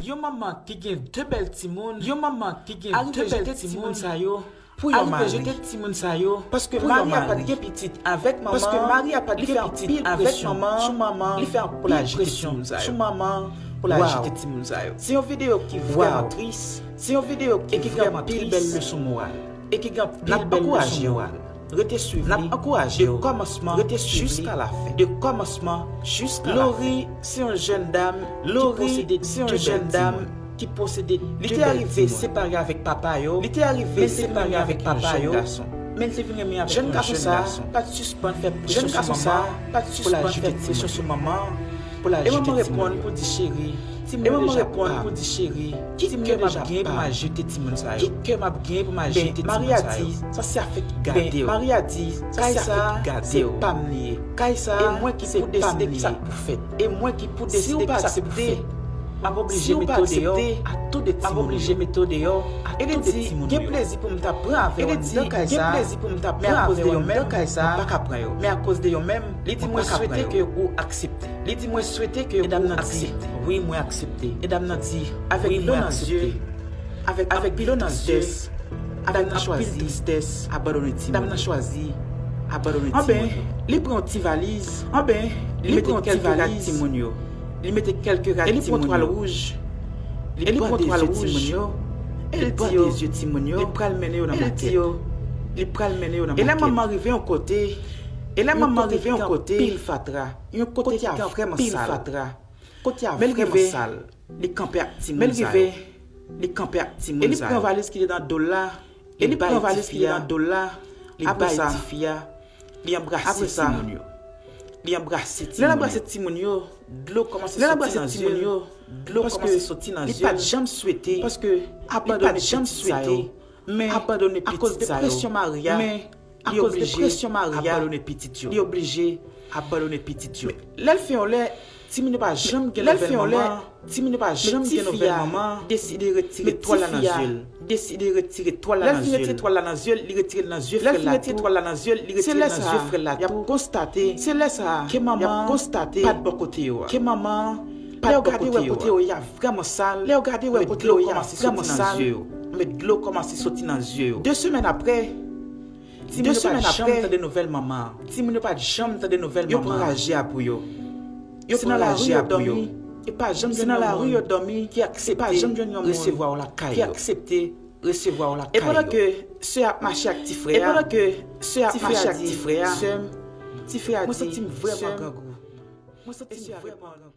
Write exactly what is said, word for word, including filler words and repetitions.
Yon manman ki gen de bèl timoun, yon manman ki gen de bèl timoun sa yo, pou yon mari. Arive jete timoun sa yo, paske Maria pa t gen pitit avèk manman, paske Maria pa t gen pitit avèk manman, li fè anpil presyon sou manman pou l al jete timoun sa yo. Se yon videyo ki vrèman tris, se yon videyo ki vrèman tris, e ki gen anpil bèl leson moral, e ki gen anpil bèl leson moral. Rete swiv li de kòmansman jiska lafen. De kòmansman jiska lafen. Lori se yon jèn dam ki posede de bèl timoun. Ki posede de bèl timoun. Li te arive separe avèk papa yo. Li te arive separe avèk papa yo. Men li te vin renmen avèk yon jèn gason. Jèn gason sa a pa t sispann fè presyon sou manman an pou l al jete timoun. Pou l al jete timoun yo. E manman reponn pou di, cheri, timoun yo deja pa m. Ki kè m ap gen pou m al jete timoun sa yo? Ki kè m ap gen pou m al jete timoun sa yo? Maria di, sa se afè ki gade w. Maria di, sa se afè ki gade w. Kay sa a, se pa m li ye. Kay sa a, se pa m li ye. E mwen ki pou deside kisa k pou fèt. E mwen ki pou deside kisa k pou fèt. M ap oblije mete w deyò a tou de timoun yo. E li di, gen plezi pou m ta pran avè w anndan kay sa a, men akoz de yo menm, m pa ka pran yo. Men akoz de yo menm, li di, mwen swete ke ou aksepte. Li di, mwen swete ke ou aksepte. Wi, mwen aksepte. Medam nan di, avèk dlo nan zye, avèk anpil tristès, avèk anpil tristès, abandone timoun yo. Medam nan chwazi abandone timoun yo. Anben, li pran yon ti valiz. Anben, li pran yon ti valiz. Li mete kèlke rad timoun yo. Li mete kèlke rad timoun yo. E li pran twal wouj. Li bande zye timoun yo. E li bande zye timoun yo. Li pral mennen yo nan makèt. Li pral mennen yo nan makèt. E lè manman rive yon kote, e lè manman rive yon kote, yon kote ki vrèman sal. Kote a vrèman sal. Li kanpe ak timoun sa yo. Li kanpe ak timoun sa yo. E li pran valiz ki te nan do l la. E li pran valiz ki te nan do l la. Li bay tifi a. Li anbrase timoun yo. Li anbrase timoun yo. Lè l anbrase timoun yo, dlo kòmanse soti nan zye l. Dlo kòmanse soti nan zye l. Paske li pa t janm swete abandone pitit sa yo. Men akoz de presyon Maria, men akoz de presyon Maria, li oblije abandone pitit yo. Li oblije abandone pitit yo. Lè l fè yon lè, timoun yo pa janm gen nouvèl manman. Timoun yo pa janm gen nouvèl manman. Deside retire twal la nan zye l. Deside retire twal la nan zye l. Lè l fin retire twal la nan zye l, li retire l nan zye frè l la tou. Lè l fin retire twal la nan zye l, li retire l nan zye frè l la tou. Y ap konstate. Se lè sa a ke manman an pa t bò kote yo a. Ke manman an pa t bò kote yo a. Lè yo gade wè kote yo ye a vrèman sal. Lè yo gade wè kote yo ye a vrèman sal. Men dlo kòmanse soti nan zye yo. De semèn apre, timoun yo pa t janm tande nouvèl manman an. Timoun yo pa t janm tande nouvèl manman an. Yo pran raje a pou yo. Yo pran raje a pou yo. Se nan lari yo dòmi. E pa janm jwenn yon moun ki aksepte resevwa w lakay yo. Ki aksepte resevwa w lakay yo. E pandan ke sè a ap mache ak ti frè a, ti frè a di, sè m, ti frè a di, mwen santi m vrèman grangou. Mwen santi m vrèman grangou.